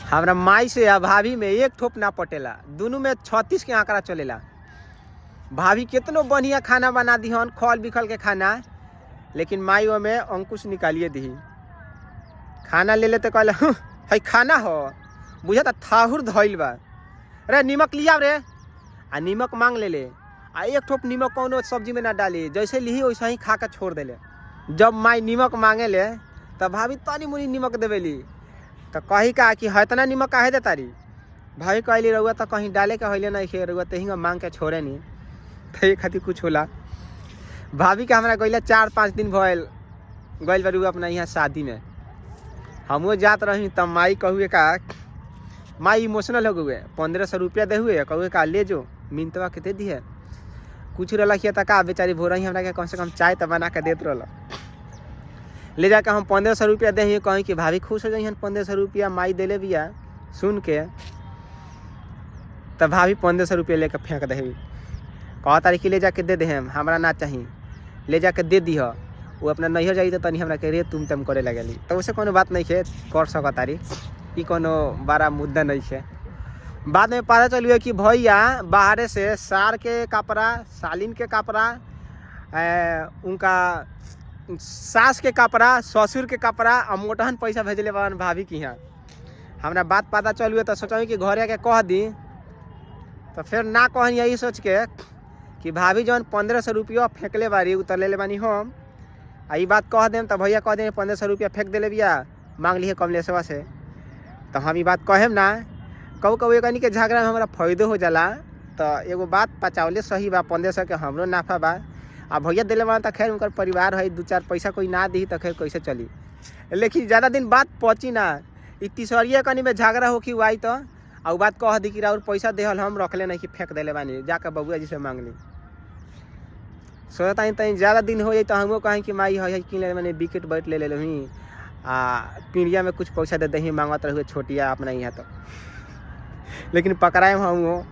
हमरा माई से आ भाभी में एक ठोप ना पटेला, दुनू में 36 के आंकड़ा चलेला। भाभी केतनो बढ़िया खाना बना दिहन, खल बिखल के खाना, लेकिन माई ओमे अंकुश निकालिए दही। खाना ले ले तो कहले, "हं, है खाना हो, बुझा थाहुर धइल बा रे, नीमक लिया रे।" आ नीमक मांग ले ले आ एक ठोप नीमक कौनो सब्जी में ना डाली, जैसे लिही वैसे ही खा के छोड़ देले। जब माई नीमक मांगे ले तब भाभी तनी मुनी नीमक देवेली, तो कही का कि है इतना नीमक काहे दे तारी? भाभी कहली, रउआ तो कहीं डाले के हइले नहीं खे, रउआ तही मांग के छोड़े नहीं। तो ये खातिर कुछ होला। भाभी के हमरा गइला 4-5 दिन भइल, गइल बारू अपना यहाँ शादी में, हमहूँ जात रही तब माई कहुए का, माई इमोशनल हो गए, 1500 रुपया दे हुए, कहुए का, ले जो, मिनतवा के दे दिए। कुछ रहलक त का बेचारी भोर ही हमरा के कम से कम चाय तो बना के देत रहल। ले जाके हम 1500 रुपया दे, कहीं कि भाभी खुश हो जाइ, 1500 रुपया माई देले बिया सुन के। तब भाभी 1500 रुपया लेके फेंक दे, कह तारीख ले जाके दे दे, हमरा ना चाही, ले जाके दे दीह। वो अपना नैहर जाई तो तनी हमरा के रे तुम तम करे लगली, तो उसे कोनो बात नहीं है, कर सकत तारी, ई कोनो बड़ा मुद्दा नहीं है। बाद में पता चलू कि भैया बाहरे से सार के कपड़ा, सालिन के कपड़ा, उनका सास के कपड़ा, ससुर के कपड़ा आ मोटहन पैसा भेजले बन भाभी के यहाँ। हमरा बात पता चलू तो सोचा कि घरे आके कह दी, तो फिर ना कहनी, यही सोच के कि भाभी जौन 1500 रुपया फेंकले बारी उ त लेले बानी हम, आ ई बात कह देम तो भैया कह देम 1500 रुपया फेंक देले बिया, मांग लिए कमलेशवा से। तो हम ई बात कहेम ना। कबो कबो एकनी के झगड़ा में हमरा फायदो हो जाला। तो एगो बात पचावले सही बा, 1500 के हमरो नाफा बा आ भैया दिले बा त खैर उनकर परिवार है, दू चार पैसा कोई ना दी तो खैर कैसे चली। लेकिन ज़्यादा दिन बात पची ना, ई तिसरिया कनी में झगड़ा हो कि आई तो आ उ बात कह दी कि राउर पैसा देहल हम रखले नहीं कि फेंक देले बानी, जाकर बबुआ जी से मांग ली। सोचता तनी ज़्यादा दिन हो जाई तो हमहूँ कहें कि माई है किन ले, मैंने विकेट बैट ले ले आ पीढ़िया में कुछ पैसा दे दही, मांगत रहुए छोटिया अपना यहाँ तो, लेकिन पकड़ाए हम।